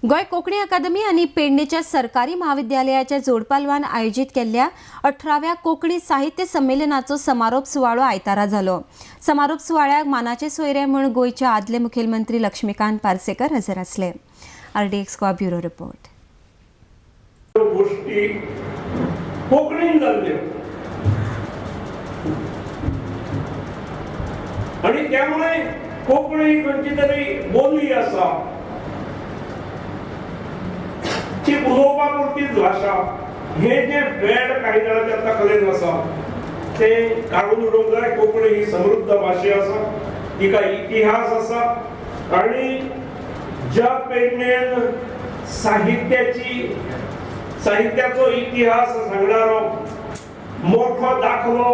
गोंय कोंकणी अकादमी आनी पेडणेच्या सरकारी महाविद्यालयाच्या जोडपालवान आयोजीत केल्ल्या 18व्या कोंकणी साहित्य संमेलनाचो समारोप सुवाळो आयतारा जालो. समारोप सुवाळ्याक मानाचे सोयरे म्हूण गोंयचे आदले मुखेलमंत्री लक्ष्मीकांत पार्सेकर हजर आसले. RDX Goa bureau report. गोष्टी कोंकणीन जाल्ल्यो आनी त्यामुळे कोंकणी खंयची तरी बोली आसा ती उलोवपा पुरतीच भाशा हे जे वेड काही जाणांच्या तकलेन आसा ते काडून उडोवंक जाय. कोंकणी ही समृद्ध भाशा आसा, तिका इतिहास आसा आनी ज्या पेडण्यान साहित्याचो इतिहास सांगणारो मोठो दाखलो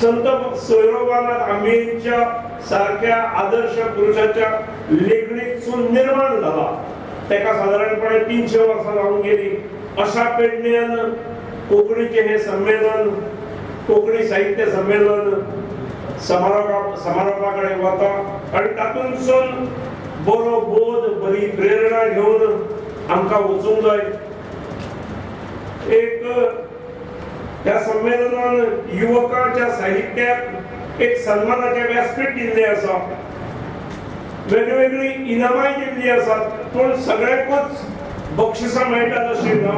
संत सोयरोबानाथ आंबेच्या सारक्या आदर्श पुरुषाच्या लेखणीतसून निर्माण झाला. तेका साधारणपणे 300 वर्सां जावन गेली. अशा पेडण्यान कोंकणीचें हें संमेलन, कोंकणी साहित्य संमेलन समारोपा कडेन वता आनी तातूंतसून बरो बोध, बरी प्रेरणा घेवन आमकां वचूंक जाय. एक ह्या संमेलनान युवकांच्या साहित्याक एक सन्मानाचें व्यासपीठ दिल्लें आसा, वेगवेगळी इनामांय दिल्लीं आसात, पूण सगळ्यांकूच बक्षिसां मेळटात अशीं ना.